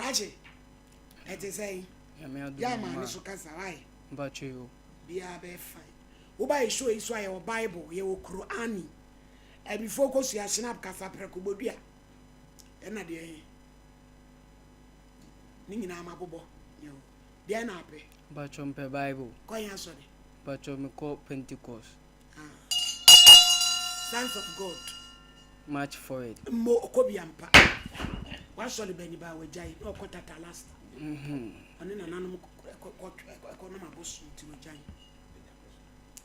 Daakye, ɛte sɛn? Nyame adom Yɛ o ama ne ma. so kasa, why? Mpakyɛ yo. Biara bɛyɛ fine. Woba yɛ show yi so a yɛwɔ Bible, yɛwɔ Qur'ani. Abifoɔ kɔsua Schnapp kasa prɛko bodua. Ɛna deɛ he? Ne nyinaa mabobɔ. Yo. Deɛ na apɛ? Mpakyɛ mpɛ Bible. Kɔ he asɔre? Mpakyɛ mekɔ Pentecost. Ah. Sons of God. March forward. Mmo ɔkɔ bi ampa. Wasɔre bani baa wagyae na ɔkɔ tata last. Ɔne nananom ɛkɔ nom abosom nti wagyae.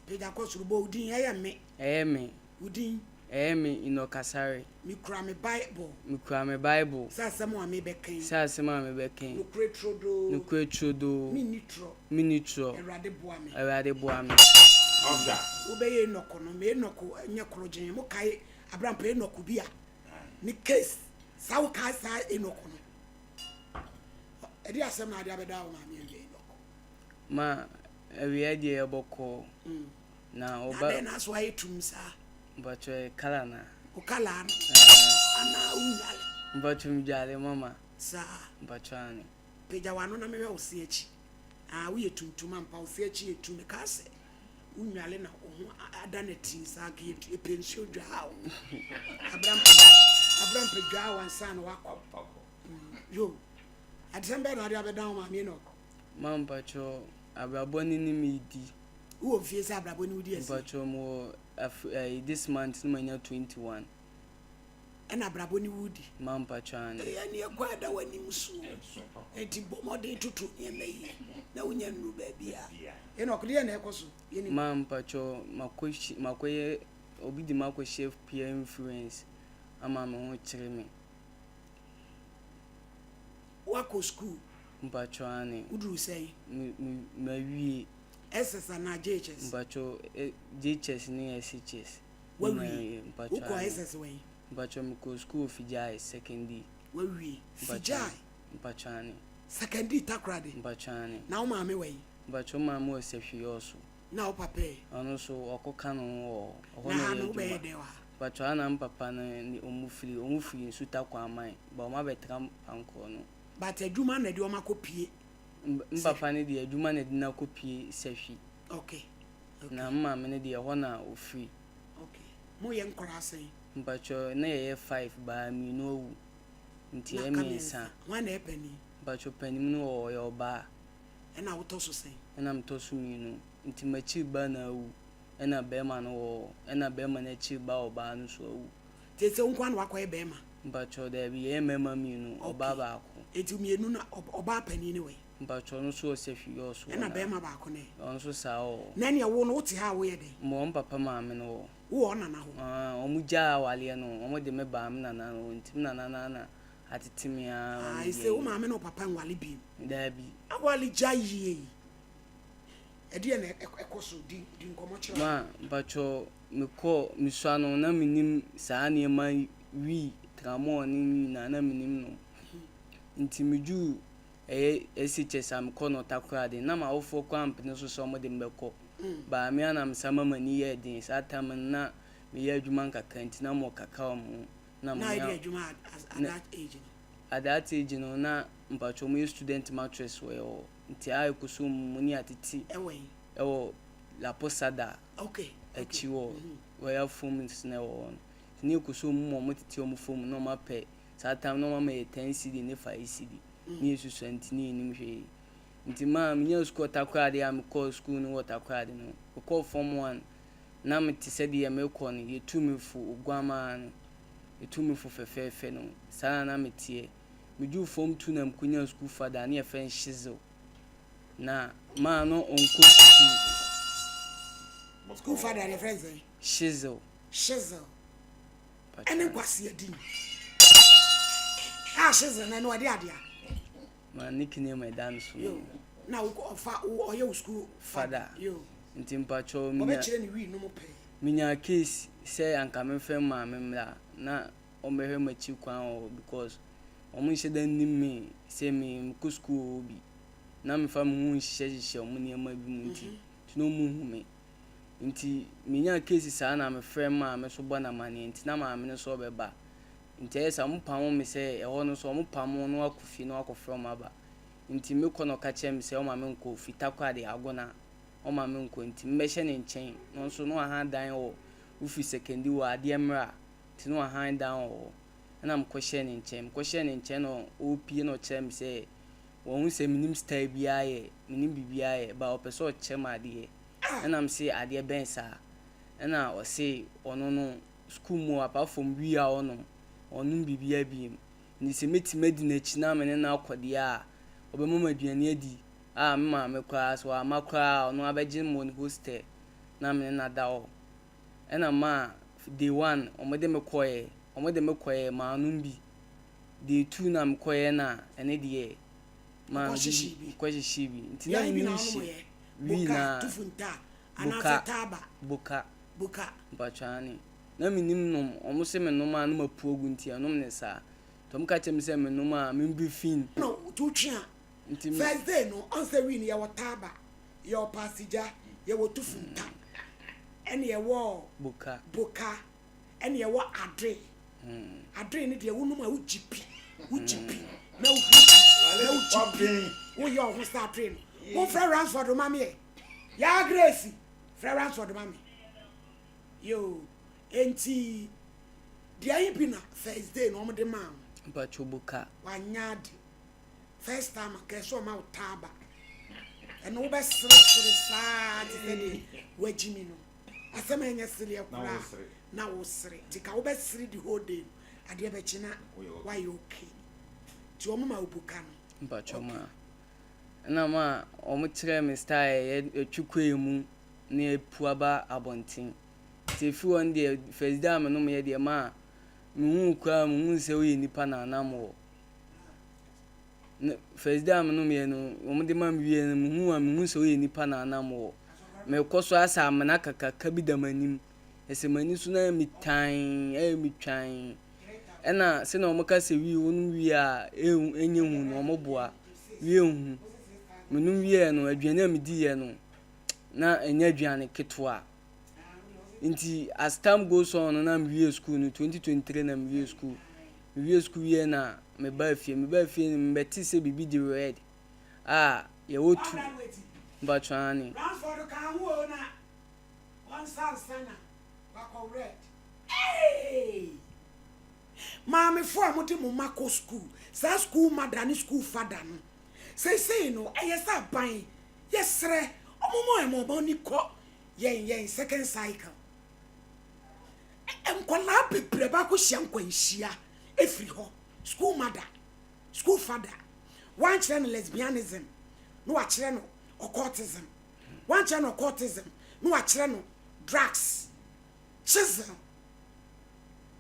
Pagya kɔ soro bɔ wo din ɛyɛ me. Ɛyɛ me. Wo din. Ɛyɛ me Enoch Asare. Mekura me Bible. Mekura me Bible. Sɛ asɛm a mebɛka yi. Sɛ asɛm a mebɛka yi. Nokorɛ turodoo. Nokorɛ turodoo. Menni torɔ. Menni torɔ. Awurade boa me. Awurade boa me. Ɔda. Wobɛyɛ Enoch no, ma Enoch nyɛ korogyen. Mokae Abrampɔ Enoch bi a ne case saa wokae saa Enoch no. Ɛde asɛm na ade abɛda wo maame awia Enoch. Ma awia deɛ yɛbɔkɔɔ. Na Na ɔba. adɛn na aso ayɛ tum saa? Mpakyɛ yɛ colour na. Wo colour no. Anaa wonwale. Mpakyɛ medwale mama. Saa. Mpakyɛ ane. Pagya w'ano na mehwɛ wo se akyi. Ah, woyɛ tuntum ampa, wo se akyi yɛ tum. Mekaa sɛ wonwale na wo ho ada no ati saa nka yɛpɛ nsuo dwaa wo. Abrampɛ dwaa wo ansa na woakɔ. Yo, adesɛm bɛɛ na ade abɛda wo maame Enoch? Ma mpakyɛ abrabɔ ne ne medi. Wowɔ mfie sɛ abrabɔ ne wodi asi? Mpakyɛ mewɔ this month no manya 21. Ɛna abrabɔ ne wodi? Ma mpakyɛ ane. Ɛyɛ ne ɛkɔ ɛda w'anim so. Enti bɔ mmɔden toto nneɛma yi na wonya nnuru baabi a. Enoch, deɛ na ɛkɔ so? Yɛnim. Ma mpakyɛ makɔyɛ obi de makɔhyɛ peer influence ama me ho kyerɛ me. Woakɔ school? Mpakyɛ ane. Woduru sɛn? Mawie. SS anaa JHS? Mpakyɛ JHS ne SHS. Wawie? Mpakyɛ Wokɔ ane. SS wɛn? Mpakyɛ mekɔ school Fijai secondary. Wawie? Fijai? Mpakyɛ ane. Secondary Takoradi? Mpakyɛ ane. Na wo maame wɔ yi? Mpakyɛ maame wɔ Sɛhwi so. Na wo papa yi? Ɔno nso ɔkɔka ne ho wɔ hɔ. Na Na ha ɔyɛ no wobɛyɛ adwuma. dɛn wɔ ha? Mpakyɛ ha na mpapa no ne ɔmo firi Nsuta Kwaman ba ɔmo abɛtena Pankorɔ no. But adwuma na de ɔmo akɔ pie? Mpapa no deɛ adwuma na de no akɔ pie Sɛhwi. Na maame no deɛ ɛhɔ na ofiri. Okay. Moyɛ nkɔraa sɛn? Mpakyɛ na yɛyɛ five baa mmienu awu. Nti Na ɛyɛ aka mmiɛnsa. Hwan na ɛyɛ panin? Mpakyɛ panin no wɔ ɔyɛ ɔbaa. Ɛna wotɔ so sɛn? Ɛna metɔ so mmienu. Nti m'akyiri ba na awu. Ɛna bɛrima no wɔ hɔ. Ɛna bɛrima no akyiri ba ɔbaa no so awu. Nti sɛ wo nko ara na wakɔyɛ bɛrima? Mpakyɛ daabi yɛyɛ mmarima mmienu, ɔbaa baako. Enti mmienu no ɔbaa panin ne wɔ yi? Mpakyɛ ɔno nso wɔ Sɛhwi yɛ ɔso. Ɛna bɛrima baako ne? Ɔno nso saa wɔ hɔ. Na ɛneɛ wo no wote ha a woyɛ dɛn? Mewɔ mpapa maame no wɔ. Wowɔ wo nana hɔ? Ah, ɔmo gyaa awareɛ no, ɔmo de me baa me nana no hɔ nti me nana no na atete me ara ma Ah, me ɛsɛ wo deɛ maame ne wo papa nwale bio? Daabi. Awale gya yie yi. Ɛdeɛ na ɛkɔ so di nkɔmmɔ kyerɛ. Ma mpakyɛ mekɔ mesua no na menim saa nneɛma wii tramol ne nyinaa na menim no. Nti meduu ɛyɛ SHS a mekɔ no Takoradi na m'awofoɔ koraa ampene so sɛ ɔmo de me bɛkɔ. Baa me ara na mesa ma m'ani yɛɛ den saa time no na meyɛ adwuma nkakra nti na mewɔ kakra wɔ me ho. Na Na ayɛ menya adwuma at that age no? At that age no na mpakyɛ ɔmo yɛ student mattress wɔ yɛ hɔ. Nti a ɛkɔ so mu ne atete Ɛwɔ yi? ɛwɔ La Posada akyi wɔ Royal Foams na ɛwɔ hɔ no. Nti ne ɛkɔ so mu ma ɔmo tete ɔmo foam na ɔmo apɛ saa time na ɔmo ama yɛ 10 cedi ne 5 cedi. Ne yɛsusua nti ne yɛnim hwee. Nti maa menyaa sukuu wɔ Takoradi a mekɔɔ sukuu no wɔ Takoradi no, mekɔɔ form one na mete sɛdeɛ mekɔ no yɛtu me fo oguamaa no. Yɛtu me fo fɛfɛɛfɛ no saa na na meteɛ. Meduu form two na mekɔnyaa school father ne yɛfrɛ no Shizel. Na maa no ɔnkɔ sukuu. School father ne yɛfrɛ no sɛn? Shizel. Shizel. Ɛne nkwasi din. A Shizel na ɛno ɔde adeɛ a? Ma nickname ɛda no so Yo. no. Na wo ɔfa ɔyɛ wo school father. Yo. Nti mpakyɛ minya Wɔbɛkyerɛ ne wii no mu pɛɛ. Minya case sɛ anka memfrɛ maame mmra na ɔmmɛhwɛ m'akyi kwan wɔ hɔ because ɔmo nhyɛ da nnim me sɛ me mekɔ school wɔ hɔ bi. Na memfa me ho nhyehyɛhyehyɛ ɔmo nneɛma bi mu nti na ɔmo hu me. Nti menyaa case saa na mefrɛ maame so bɔ no amanneɛ nti na maame no so ɔbɛba. Nti ɛyɛ saa wɔpamo me sɛ ɛhɔ no nso wɔpamo na wakɔ fie na wakɔfrɛ wɔn aba. Nti mekɔ na ɔka kyerɛ me sɛ ɔma menkɔ fi Takoradi Agona ɔma menkɔ nti mebɛhyɛ ne nkyɛn na ɔno nso na wahan dan wɔ wofiri Sekondi wɔ adeɛ mmra nti na wahan dan wɔ hɔ. Ɛna mekɔhyɛɛ ne nkyɛn. Mekɔhyɛɛ ne nkyɛn na ɔrepue na ɔkyerɛ me sɛ wahu sɛ mennim style biara yɛ, mennim biribiara yɛ but ɔpɛ sɛ ɔkyerɛ me adeɛ. Ɛna mese adeɛ bɛn saa? Ɛna ɔse ɔno no sukuu mu apart from wii a ɔnom, ɔnnom biribiara bio. Nti sɛ mɛtumi adi n'akyi na me ne no akɔ deɛ a, ɔbɛma me aduane adi a me maame koraa sɛ wamma koraa a ɔno ara bɛgye me wɔ ne hostel na me ne no ada hɔ. Ɛna maa day one wɔde me kɔeɛ, wɔde me kɔeɛ mannom bi. Day two na mekɔeɛ na ɛne deɛ maa bi, mekɔhyehyee bi. Nti na mennim hye wii na boka, boka. Boka. Mpakyɛw aane. Na mennim nom, wɔn se me nom a na mapu agu nti yɛnom no saa. Nti wɔn ka kyerɛ me sɛ me nom a me be fin. Na nti wo twe a, Nti me. First day no, ɔn sɛ wii no yɛwɔ taaba, yɛwɔ paasigya, yɛwɔ tufunta, ɛne yɛwɔ. Boka. Boka, ɛne yɛwɔ adoe. Adoe no deɛ wo nom a wo gye pi, wo gye pi, na wo huri pi, na wo gye pi, wo yɛ wo ho sɛ adoe no. Mo nfrɛ Ransford ma me ɛ. Yaa Grace. Frɛ Ransford ma me. Yoo, enti deɛn bi na first day no wɔn de maa wo? Mpacho boka. Wanya ade. First time anka ɛsɛ ɔma wo taaba. Ɛno wobɛseresere saa te sɛ deɛ wagyimi no. Asɛm a ɛnyɛ sereɛ koraa na wosere. Nti ka wobɛsere the whole day no, adeɛ bɛkye na wayɛ okay. Nti wɔn ma wo boka no. Mpacho ma. Ɛna ma wɔkyerɛɛ me style a yɛtwe kwae mu na yɛpu aba abɔnten. Nti ɛfiri hɔ no deɛ first day a menomeeɛ deɛ maa mehuu koraa mehuu sɛ woyɛ nipa na na mowɔ. First day a menomeeɛ no wɔde ma me wieɛ no mehuu a mehuu sɛ woyɛ nipa na na mowɔ. Mekɔ so ara sɛ amena kakraka bi da m'anim. Ɛsɛ m'ani so no ayɛ me tann ayɛ me twann. Ɛna sɛnea wɔka sɛ wii wonom wie a ɛnyɛ hu no wɔboa. Wie nhu. Menom wieɛ no aduane a mediiɛ no na ɛnyɛ aduane ketewa. Nti as time goes on no na mewie school no 2023 na mewie school. Mewie school wieɛ na mebaa fie. Mebaa fie no mebɛte sɛ biribi de red a yɛwɔ tu mpakyɛw aane. Ransford ka ho o na wɔnsa nsa na wakɔ red. Eeii! Maamefo a mode mo mma kɔ sukuu, saa school mother ne school father no, seesei no ɛyɛ sɛ aban, yɛsrɛ wɔn ma wɔn ani kɔ yɛn yɛn second cycle. Nkwadaa bebree baakɔhyia nkwanhyia ɛfiri hɔ, school mother, school father, wankyerɛ no lesbianism na wakyerɛ no occultism, wankyerɛ no occultism na wakyerɛ no drugs, chisel.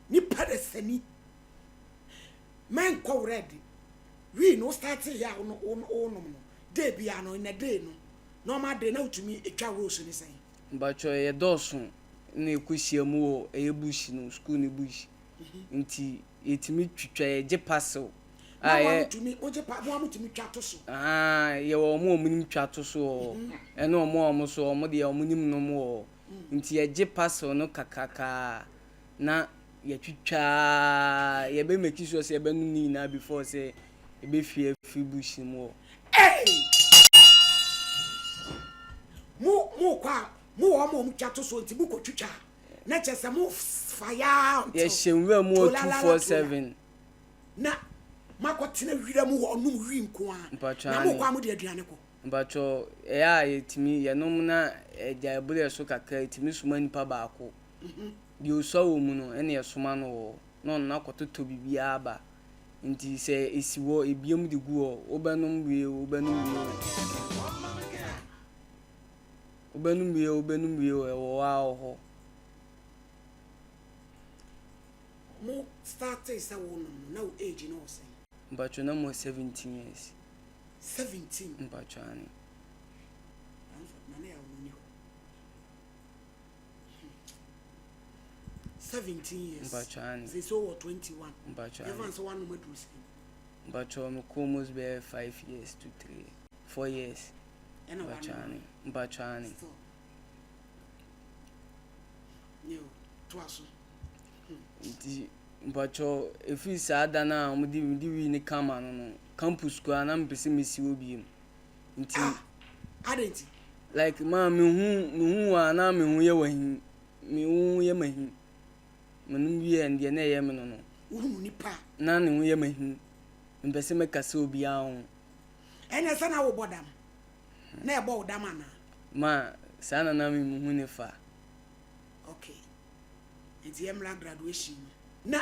Nipa dasani mɛnkɔ red wii no wo start yɛ a wo nom no day biara no in a day no normal day na wotumi twa rose ne sɛn. Mpakyɛw yɛ dɔɔso na yɛkɔ hyia mu wɔ ɛyɛ bush no school no bush nti yɛtumi twitwa yɛgye parcel a yɛ. Na wɔn tumi wogye pa wɔn tumi twa to so. Ahaa yɛwɔ wɔn a wɔn nim twa to so wɔ hɔ ɛne wɔn a wɔn so wɔn deɛ wɔn nim nom wɔ hɔ nti yɛgye parcel no kakrakaa na yɛtwitwa ara, yɛbɛ make sure sɛ yɛbɛnom ne nyinaa before sɛ yɛbɛfiri afiri bush no mu hɔ. Hey! Mo mo kɔ a mo wɔ wɔn a wɔn twa to so nti mo kɔ twitwa a na kyerɛ sɛ mo fa yaa until Yɛhyɛ nwura mu hɔ 247. Na mo akɔ tena wira mu hɔ nom wii nko ara Mpakyɛ na mo aane. kɔ a mo de aduane kɔ. Mpakyɛ ɛyɛ a yɛtumi yɛnom na ɛgyae berɛ so kakra yɛtumi soma nipa baako. Deɛ ɔsua wɔ mu no ɛna yɛsoma no wɔ hɔ na ɔno no akɔtotɔ biribiara aba. Nti sɛ ɛsi hɔ ɛbiam de gu hɔ, wobɛnom wie o, wobɛnom wie o. Wobɛnom wie o, wobɛnom wie o, ɛwɔ hɔ ara wɔ hɔ. Mo startee sɛ wonom no na wo age no wɔ sɛn? Mpakyɛ na mewɔ 17 years. 17? Mpakyɛ aane. Nana Yaw no nni hɔ. 17 years. Mpatsɔ aane. Sese wowɔ 21. Mpatsɔ aane. Yɛfa sɛ woanom aduru sɛn? Mpatsɔ mekɔ almost bɛyɛ 5 years to 3 4 years. Ɛna Mpatsɔ woanom? aane. Mpatsɔ aane. Still. Yo, toa so. Nti Mpakyɛw, ɛfiri saa da no a wɔde mede wii no kaa m'ano no, campus koraa na mempɛ sɛ mɛsi hɔ bio. Nti. Ah! Adɛn nti? Like ma mehu mehu wo a na me ho yɛ wahi, me ho yɛ mahi. Menom wieɛ no deɛ na ɛyɛ me no no. Wohunu nipa a. Na ne ho yɛ mahi. Mempɛ sɛ mɛkasa obiara ho. Ɛnneɛ sɛ na wobɔ dam? Na ɛbɔ wo dam anaa? Ma saa na na mehu ne fa. Okay. Nti yɛmmra graduation no. Na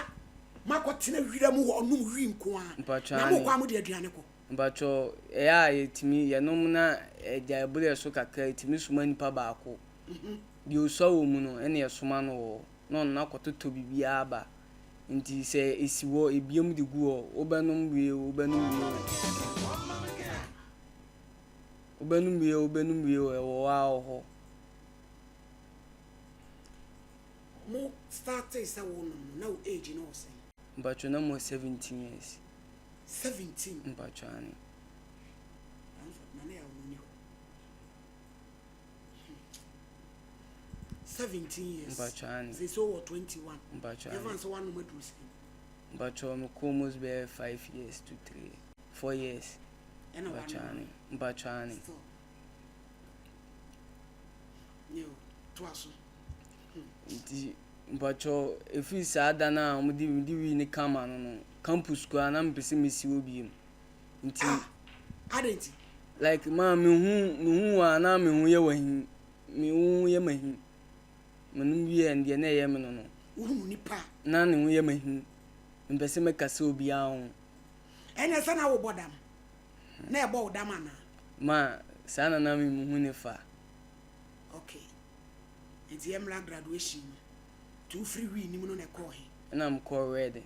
moakɔtena wira mu hɔ nom wii nko ara. Mpakyɛ Na aane. mokɔ a mode aduane kɔ? Mpakyɛ ɛyɛ a yɛtumi yɛnom na ɛgyae berɛ so kakra yɛtumi soma nipa baako. Deɛ ɔsua wɔ mu no ɛna yɛsoma no wɔ hɔ na ɔno akɔtotɔ biribiara aba. Nti sɛ ɛsi hɔ ɛbiam de gu hɔ wobɛnom wie o wobɛnom wie o. Wobɛnom wie o wobɛnom wie o ɛwɔ hɔ ara wɔ hɔ. Mo startee sɛ wo nom no na wo age no wɔ sɛn? Mpakyɛw na mowɔ 17 years. 17? Mpakyɛw aane. Nanso na ne yaw no nni hɔ. Hmm. 17 years. Mpakyɛw aane. Sɛ sɛ wɔ 21. Mpakyɛw aane. Yɛfa sɛ woanom aduru sɛn? Mpakyɛw mekɔ almost bɛyɛ 5 years to 3 4 years. Ɛna woanom? Mpakyɛw aane. Mpakyɛw aane. Still. Neo, toa so. Nti mpakyɛw ɛfiri saa da no a wɔde mede wii no kaa m'ano no, campus koraa na mempɛ sɛ mɛsi hɔ bio. Nti. Ah! Adɛn nti? Like ma mehu mehu wo a na me ho yɛ wahi, me ho yɛ mahi. Menom wieɛ no deɛ na ɛyɛ me no no. Wohunu nipa a. Na ne ho yɛ mahi. Mempɛ sɛ mɛkasa obiara ho. Ɛnneɛ sɛ na wobɔ dam? Na ɛbɔ wo dam anaa? Ma saa na na mehu ne fa. Okay. Nti yɛmmra graduation no. Nti wofiri wii no mu no na ɛkɔɔ he? Ɛna mekɔɔ red.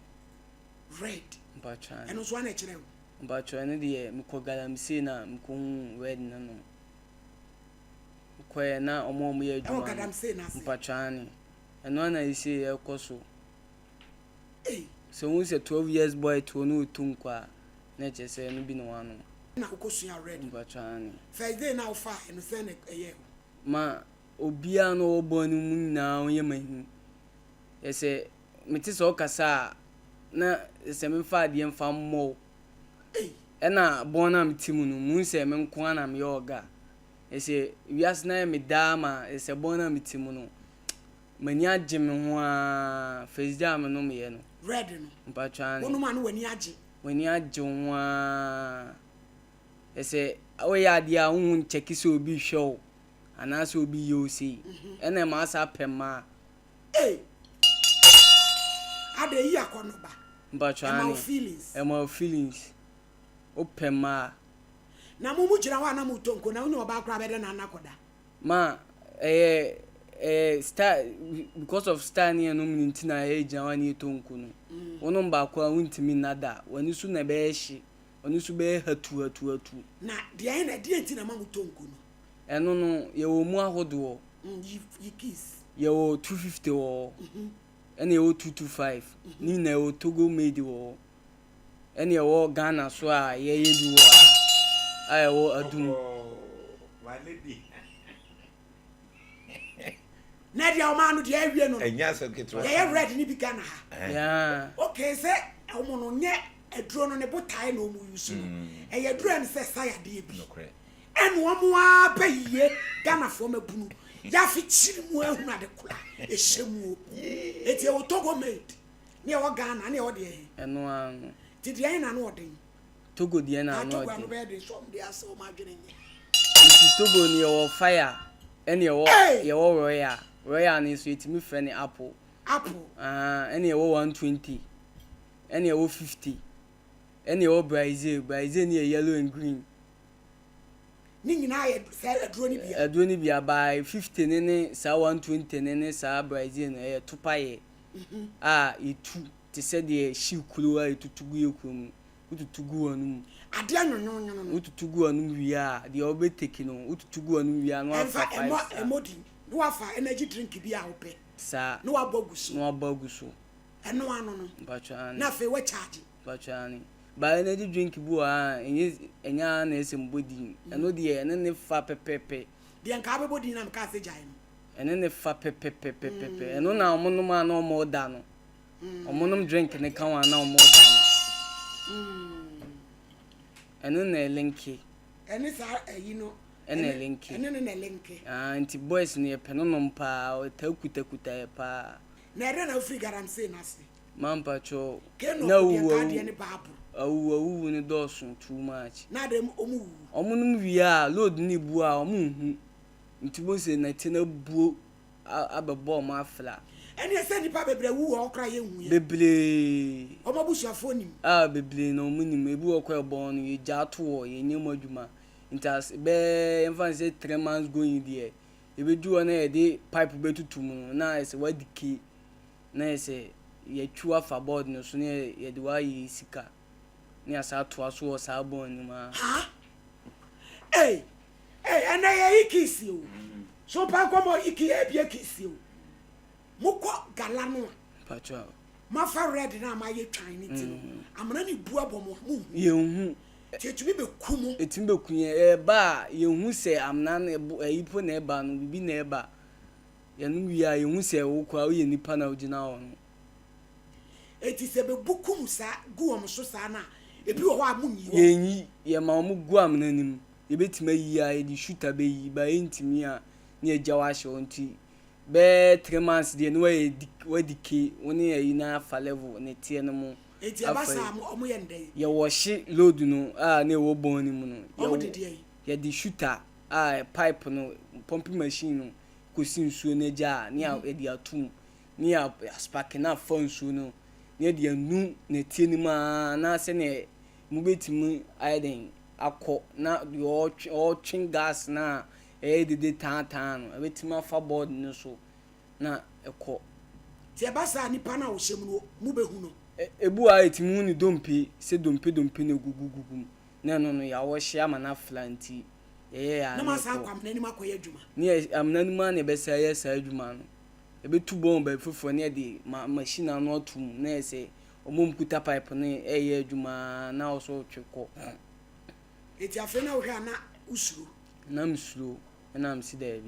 Red? Mpakyɛ aane. Ɛno nso hwan na ɛkyerɛɛ wo? Mpakyɛ ɛno deɛ mekɔ galamsey na mekɔhuu red no nom. Mekɔeɛ na ɔmo a ɔmo yɛ adwuma no. Ɛwɔ galamsey no ase? Mpakyɛ aane. Ɛno ara na seisei ɛrekɔ so. Ei! Sɛ wohu sɛ 12 years boy te hɔ na ɔretu nkwa a, na ɛkyerɛ sɛ ɛno bi na wanom. Na wokɔsuaa red no? Mpakyɛ aane. First day no a wofaaɛ no sɛn na ɛyɛɛ wo? Ma obiara na ɔwɔ bɔn no mu nyinaa ɔnyɛ m'ahi. Yɛ sɛ mete sɛ ɔkasa a, na sɛ memfa adeɛ mfa mmɔ wo. Ɛna bɔn no a mete mu no, muhu sɛ me nko ara na meyɛ ɔga. Yɛ sɛ wiase no ayɛ me daa ma yɛ sɛ bɔn no a mete mu no, m'ani agye me ho ara. First day a menomyɛ no. Red no. Mpakyɛ aane. Wonom a na w'ani agye. W'ani agye wo ho ara. Kyerɛ sɛ woyɛ adeɛ a wonhu nkyɛke sɛ obi rehwɛ wo anaasɛ obi reyɛ wo sei. Ɛna ɛma asa pɛ mmaa. Ei! Ada eyi akɔnnɔ ba. Mpakyɛ Ɛma wo aane. feelings. Ɛma wo feelings. Wopɛ mmaa. Na mo mo gyina hɔ a na motɔ nko na wo ne ɔbaa koraa bɛdɛ na anna kɔda. Ma ɛyɛ ɛyɛ style because of style ne yɛnom no nti na yɛgyina hɔ a ne yɛtɔ nko no. Wonom baako a wontumi nna da. W'ani so na ɛbɛyɛ hye. Ɔno nso bɛyɛ hatuhatuhatu. Na deɛn na, deɛn nti na ɛma motɔ nku no? Ɛno no, yɛwɔ mu ahodoɔ. Mm, yi, yi keys. Yɛwɔ 250 wɔ hɔ, ɛna yɛwɔ 225. Ne nyinaa yɛwɔ Togo made wɔ hɔ. Ɛna yɛwɔ Ghana so a yɛyɛ bi wɔ ha a ɛwɔ Adum. My lady. Na deɛ ɔmaa no deɛ awie no no. Ɛnyɛ asɛm ketewa. Yɛyɛ red ne bi Ghana ha. Yeah. Okay, sɛ ɔmo no nyɛ aduro no ne botae na ɔmo use no. Ɛyɛ aduro ɛne sɛ ɛsa yadeɛ bi. Ɛna ɔmo ara pɛ yie Ghanafoɔ mabunu. Yafe kyiri mu ahunu ade kora ɛhyɛ mu o. Eti ɛwɔ Togo made ne ɛwɔ Ghana ne ɛwɔ deɛ he. Ɛno ara no. Ti deɛ he na ano ɔden. Togo deɛ na ano ɔden. Togo ano bɛyɛ den so ɔmo deɛ asɛ ɔmo adwene nyɛ. Nti Togo no yɛwɔ fire ɛne yɛwɔ yɛwɔ royal. Royal no nso yɛtumi frɛ no apple. Apple. Ahaa ɛne yɛwɔ 120 ɛne yɛwɔ 50 ɛne yɛwɔ Brazil. Brazil no yɛ yellow and green. Ne nyinaa yɛ saa aduro no bia. Aduro no bia by 50 ne ne saa 120 ne ne saa Brazil no ɛyɛ topayɛ a yɛtu te sɛ deɛ hyew kuro a yɛtutu gu yɛ kurom no. Wotutu gu w'anom. Adeɛ nwonwonwono no. Wotutu gu w'anom wie a, deɛ wobɛ take no, wotutu gu w'anom wie a na wafa Ɛmfa five ɛmmɔ star. ɛmmɔ din. Na wafa energy drink bi a wopɛ. Saa. Na wabɔ agu so. Na wabɔ agu so. Ɛno ano no. Mpakyɛ aane. Na afei wa charge. Mpakyɛ aane. But energy drink bi wɔ ha a, ɛnyɛ ɛnyɛ ara na ɛsɛ mbɔ din. Ɛno deɛ ɛne ne fa pɛpɛpɛ. Deɛ nka wobɛbɔ din na mekaa sɛ gyae no. Ɛne ne fa pɛpɛpɛpɛpɛ. Ɛno na wɔnom a na wɔda no. Ɔmo nom drink no ka ho a na ɔmo da no. Ɛno na ɛlinke. Ɛne saa ɛyi no. Ɛna ɛlinke. Ɛne no na ɛlinke. Ah, nti boys no yɛpɛ no nom paa, ɔtaa kutakuta yɛ paa. Na ɛdɛn na wofiri galamsey no ase? Mampakyɛw, Kano na deɛ awuwu nka awu adeɛ ne baaboro. awuwu awuwu no dɔɔso too much. Na adɛn ɔmo wuwu? Ɔmo nom wie a, load no ebu a, ɔmo nhu. Nti wobɛhu sɛ nɛte no abuo abɛbɔ ɔmo afra. Ɛneɛ sɛ nnipa bebree awu wɔ hɔ koraa a yɛnhu yɛ. Bebree. Ɔmo abusuafoɔ nim? Ah bebree na ɔmo nim. Ebi wɔ hɔ koraa ɛbɔn no yɛgyaa to hɔ, yɛnyɛ mu adwuma. Nti as bɛyɛ yɛmfa no sɛ 3 months going deɛ, yɛbɛdu hɔ na yɛde pipe bɛtutu mu no na ayɛ sɛ wadike na ayɛ sɛ yɛatwi wo afa board no so na yɛde wo ayɛ sika na yɛasan atoa so wɔ saa bɔn no mu ara. Haa? Ei! Ei ɛnɛ yɛ yi kiss o. So pa nkɔmɔ iki ebie kiss o. Mokɔ gala no a. Mpakyɛw. Moafa red no a moayɛ twan no ti no, amena no bu abɔ mo a, monhu. Yɛnhu. Nti ɛtumi bɛku mo. Ɛtumi bɛku yɛn. Ɛba a, yɛnhu sɛ amena no ɛbo ɛyi po na ɛba no, biribi na ɛba. Yɛnom wie a, yɛnhu sɛ wo koraa woyɛ nipa na wogyina hɔ no. Enti sɛ bɛbu ku mo saa, gu wɔn so saa no a, ebi wɔ hɔ a monyi wɔn? Yɛnyi. Yɛma wɔn gu amena no mu. Yɛbɛtumi ayi a, yɛde shooter bɛyi, but yɛntumi a, na yɛagya wo ahyɛ hɔ. Nti bɛyɛ 3 months deɛ na wayɛ wadike wo ne ayi no afa level ne teɛ no mo Enti ɛba afa saa yi. a, wɔyɛ no dɛn? Yɛwɔhye load no a na ɛwɔ bɔn no mu no, Wɔn de deɛn? yɛde shooter a pipe no, pumping machine no kɔsi nsuo no agya a, ne yɛde ato mu, ne yɛasparke no afa nsuo no, na yɛde anu nɛteɛ no mu ara na sɛdeɛ mobɛtumi ayɛ dɛn akɔ na deɛ ɔretwe ɔretwe gas no a ɛyɛ dede taataa no ɛbɛtumi afa board no so na ɛkɔ. Nti ɛba saa a nipa no a ɔhyɛ mu no mobɛhu no? Ebi wɔ hɔ a yɛtumi hu ne dompe sɛ dompe dompe na ɛgugugugu mu na ɛno no yɛawɔhye ama no afra nti yɛyɛ a Na na moasan ɛkɔ. akɔ amena no mu akɔyɛ adwuma? Ne yɛ amena no mu ara na yɛbɛsan ayɛ saa adwuma no. Yɛbɛtu bɔn baabi foforɔ na yɛde ma machine ano ato mu na ayɛ sɛ wɔn a wɔkuta pipe no reyɛ adwuma ara na wo nso wotwe kɔ. Enti afei na wohwɛ a na wosuro? Na mesuro, ɛna mese daabi,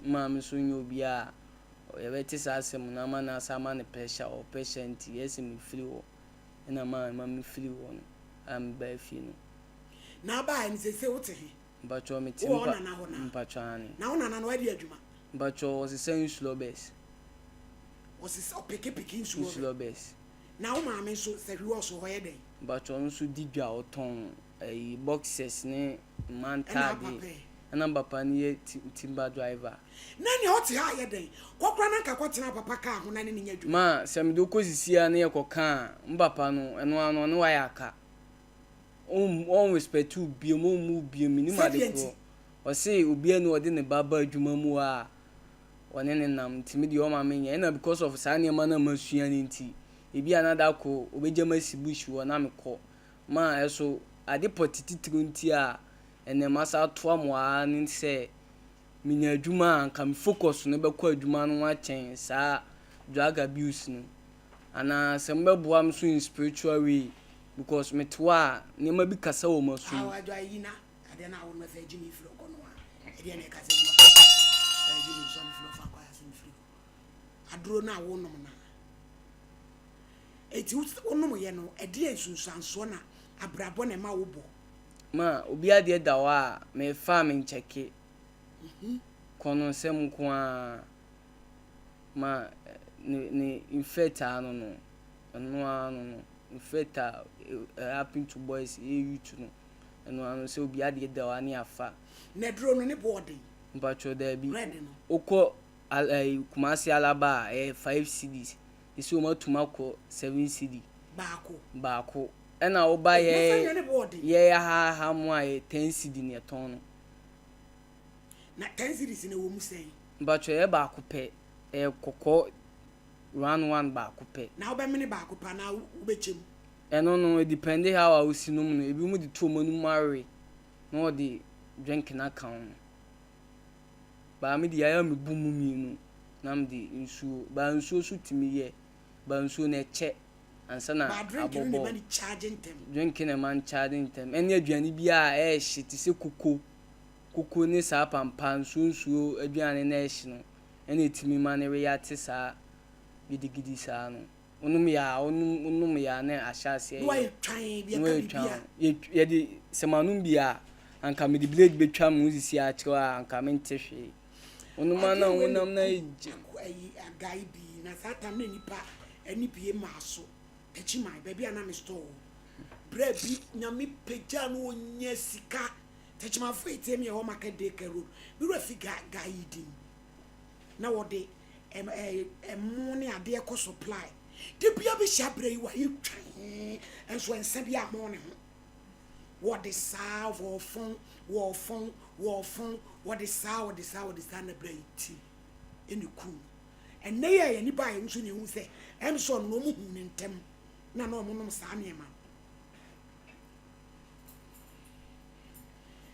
me maame nso nyɛ obi a yɛbɛte saa asɛm no ama no asan ama no pressure, ɔwɔ pressure nti ɛyɛ sɛ mefiri hɔ, ɛna maa ɛma mefiri hɔ no a mebaa fie no. Na abaeɛ no seesei wote he? Mpakyɛw mete Wowɔ wo mpa nana hɔ naa? mpakyɛw aane. Na wo nana no wadi adwuma? Mpakyɛw ɔsesa nsulɔbɛs. Ɔsesa ɔpekepeke nsulɔbɛs. Nsulɔbɛs. Na wo maame nso sɛ hwi wɔ so hɔ yɛ dɛn? Mpakyɛw ɔno nso di dwa ɔtɔn ɛyi boxers ne mmaa Ɛna ntaadeɛ. papa ɛ? Ɛna papa no yɛ timber driver. Na nea ɔte ha yɛ dɛn? Kɔ koraa na nka kɔtena papa kaa ho na ne no nyɛ adwuma. Ma sɛ mede wo kɔ sisi a na yɛkɔ ka a, me papa no ɛno ara no ɔne wo ayɛ aka. Ɔn ɔn respect wo biom, ɔmmu wo biom, mennim ade Sɛdeɛ nti? korɔ. Ɔse obiara nni hɔ a ɔde ne ba ba adwuma mu hɔ a ɔne no nam nti me deɛ ɔmma menyɛ. Ɛna because of saa nneɛma no a masua no nti, ebi a na da koro ɔbɛgya me asi bush hɔ na mekɔ. Ma ɛso ade pɔte titiriw nti a ɛnnɛ masan atoa mo ara ne sɛ menya adwuma a anka me focus no bɛkɔ adwuma no ho akyɛn saa drug abuse no. Anaa sɛ mobɛboa me so in spiritual way because mete hɔ a nneɛma bi kasa wɔ m'asom. Awo adwo ayi na adeɛ na awo no fɛ gyi mi firi ɔkɔ no a ɛdeɛ na ɛka sɛ gua ɛgye mi nsɔ mi firi ɔfa kɔ ayase mi firi hɔ aduro na awo nom na eti wonom yɛ no ɛdeɛ nsunsuansoɔ na abrabɔ na ɛma wo bɔ. Ma obi adeɛ da hɔ a mefa a menkyɛke kɔ no nsɛm nko ara ma ne ne effect ano no ɛno ara no no effect a happen to boys yɛ youth no ɛno ara no sɛ obi adeɛ da hɔ a ne afa. Na aduro no ne bo ɔden. Mpakyɛw daabi. Red no. Wokɔ al ɛyi Kumasi Alaba a ɛyɛ 5 cedis esi wɔn atum akɔ 7 cedi. Baako. Baako ɛna woba Ei, na yɛ sɛnea ne bo ɔden. yɛ ha ha mu a yɛ 10 cedi na yɛtɔn no. Na 10 cedis na ɛwɔ mu sɛn? Mpakyɛw ɛyɛ baako pɛ, ɛyɛ kɔkɔɔ round one baako pɛ. Na wobɛmene baako pɛ anaa wobɛkyɛ mu? Ɛno no edepende how a wosi nom no, ebinom de to wɔn anum awe na wɔde drink no aka ho. Baa me deɛ ayɛ a mebu mu mmienu na mede nsuo, baa nsuo nso tumi yɛ, baa nsuo no ɛkyɛ ansa na Baa drink no na abɔbɔ. ɛma no charge ntɛm. Drink na ɛma no charge ntɛm. Ɛne aduane bi a ɛɛhye te sɛ koko, koko ne saa pampa nsuo nsuo aduane na ɛhye no ɛna ɛtumi ma no react saa gidigidi saa no. Wonom yɛ a, wonom wonom yɛ a na ahyɛ aseɛ Na yɛ. wayɛ twan bi Na ɛka wayɛ biribi twan. a. Yɛ yɛde sɛ manom bi a, anka mede blade bɛtwa me ho sisi akyerɛ wo a, anka mente hwee. Wonom a Adeɛ na wei na honam no ayɛ ɛkum gye. ako ayi agae bi na saa tam na nipa ani bie maa so Takyiman baabi a na me store wɔ berɛ bi Nyame pagyaa no ɔnya sika Takyimanfoɔ ɛtie me ɛwɔ Market Day Car Road me werɛ fi ga guy yi din na wɔde ɛm ɛɛ ɛmo ne adeɛ kɔ supply da bia bɛhyia berɛ yi wayɛ twan nso ɛnsa bi a mo ne ho wɔde saa wɔfɔn wɔfɔn wɔfɔn wɔde saa wɔde saa wɔde saa na berɛ yi ti ɛne kuu no ɛnɛ yi a yɛn ani baa yɛn so na ehu sɛ ɛm sɛ ɔno na wɔn hu ne ntɛm na na wɔn nom saa nneɛma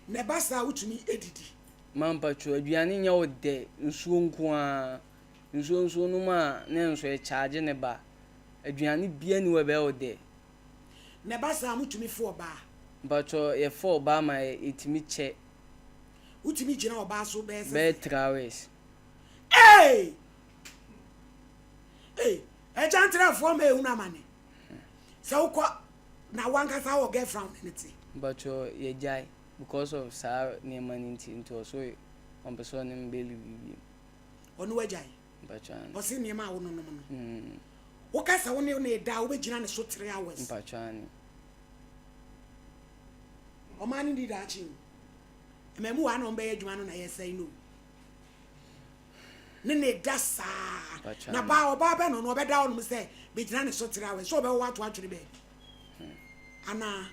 no na ɛba saa wotumi edidi. Mampacho, aduane nyɛ wo dɛ, nsuo nko ara. Nsuo nso wonom a na nso ɛkyaagye ne ba. Aduane biara nni hɔ a ɛbɛyɛ wo dɛ. Na ɛba saa a motumi fo ɔbaa? Mpacho, yɛfo ɔbaa ma ɛtumi kyɛ. Wotumi gyina ɔbaa so bɛyɛ sɛ Bɛyɛ sɛn? 3 hours. Hey! Hey! Agya ntrafoɔ ma ehunu amane. Sɛ wokɔ na wankasa wɔ girlfriend ne ne te. Mpacho, yɛgyae because of saa nneɛma no nti, nti ɔso ɔmpɛ sɛ ɔne me bɛlive bio. Ɔno wagyae. Mpacho ane. Ɔse nneɛma a wononom no. Woka sɛ wo ne ne da a wobɛgyina ne so 3 hours. Mpacho ane. Ɔmaa no di daakye o. Mmamu wa na ɔmbɛyɛ adwuma no na yɛsɛe no o. Ne ne da saa. Mpacho Na ane. baa ɔbaa bɛ no no ɔbɛda hɔ nom sɛ bɛgyina ne so 3 hours sɛ ɔbɛwɔ ato atwere baabi. Anaa.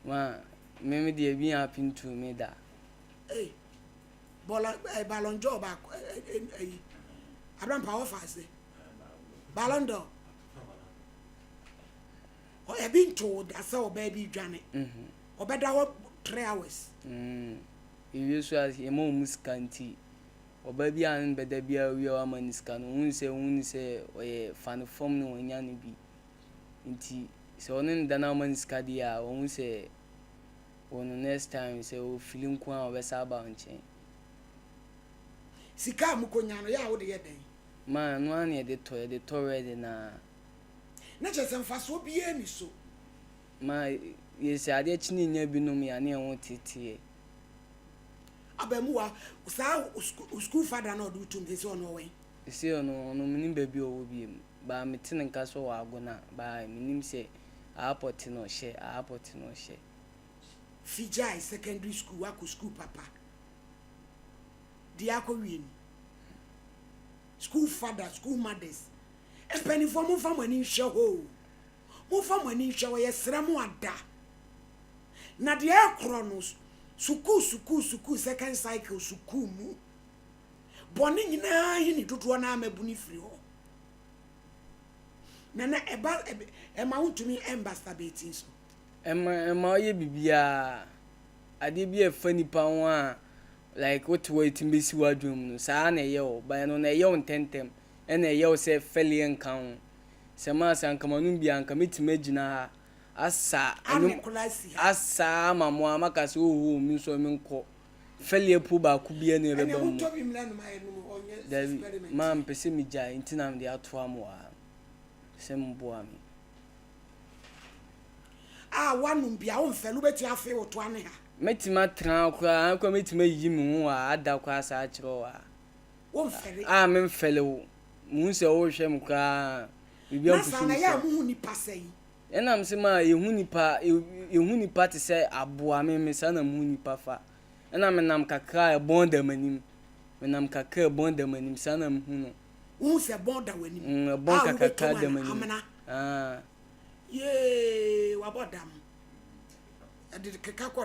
Ma me me deɛ bi happen to me da. Hey, bɔlɔ ɛ Ballon d'Or baako ɛ ɛ ɛyi Abrampa wɔfa ase Ballon d'Or ɔ ɛbi nto da sɛ ɔbaa bi dwane ɔbɛda hɔ 3 hours. Ewie so a yɛma wɔn sika nti ɔbaa bi a ne bɛda biara wie a wama ne sika no ohun sɛ ohun sɛ ɔyɛ fa ne fam na wanya no bi nti sɛ ɔne ne da na ama ne sika deɛ a ohun sɛ wɔ no next time sɛ ofili nko a ɔbɛsa aba wo nkyɛn. Sika a mukonya no yɛ a wode yɛ dɛn? Ma ɛno ara na yɛde tɔ yɛde tɔ red na. Na kyerɛ sɛ mfasoɔ biara ni so. Ma yɛsɛ adeɛ kyi ne nya binom yɛ ne yɛn ho teteɛ. Abamuwa saa school father na ɔde wotum sɛ ɔno ɔwɛn. Sɛ ɔno menim baabi a ɔwɔ biem baa mete ne nka so wɔ Agona baa menim sɛ aapɔte na ɔhyɛ aapɔte na ɔhyɛ. Figyae secondary school wakɔ school papa deɛ akɔ wie ni school father, school mothers, mpanimfoɔ, momfa mo ani nhwɛ hɔ o, momfa mo ani nhwɛ hɔ. Yɛsrɛ mo ada na deɛ ɛkorɔ no sukuu sukuu sukuu second cycle sukuu mu bɔne nyinaa yi ne dodoɔ no amabu ne firi hɔ na na ɛba ɛma wontumi ɛmmasturbate nso. Ɛma ɔyɛ biribiara adeɛ bi a ɛfa nipa ho a like wote hɔ ɛtumi bɛsi w'adwene mu no saa na ɛyɛ wo but ɛno na ɛyɛ wo ntɛntɛm ɛna ɛyɛ wo sɛ fɛleɛ nka ho sɛ maa sɛ anka manom bi a anka mɛtumi agyina ha asa ane kola si ha asa ama mo a maka sɛ oho mi nso menkɔ fɛleɛ po baako bi ɛna ɛnna ɛbɛba mu. Motɔ bi mmerɛ nom ayɛ nom ɔnyɛ Dabi. experiment. Maa mpɛ sɛ megyae nti na mede atoa mo wɔ ha sɛ mboa me. A wanom bi a womfɛ no wobɛtumi afei wo toa ne ha. Mɛtumi atena koraa koraa mɛtumi ayiyi me ho wɔ ha ada koraa saa akyerɛ wɔ ha. Womfɛre. A memfɛle wo muhu sɛ wohwɛ me koraa biribi Na ampusu saa na me ɛyɛ a sɛ muhu nipa sɛn? Ɛnam sɛ ma yɛhu nipa yɛhu nipa te sɛ aboa me saa na muhu nipa fa ɛna menam kakra a ɛbɔn da m'anim menam kakra a ɛbɔn da m'anim saa na mehu no. Wohu sɛ bɔn da w'anim? Ɛbɔn a kakrakra wobɛtɔ da mu m'anim. Amena. Ah. Yee wabɔ dam ɛde keka kɔ.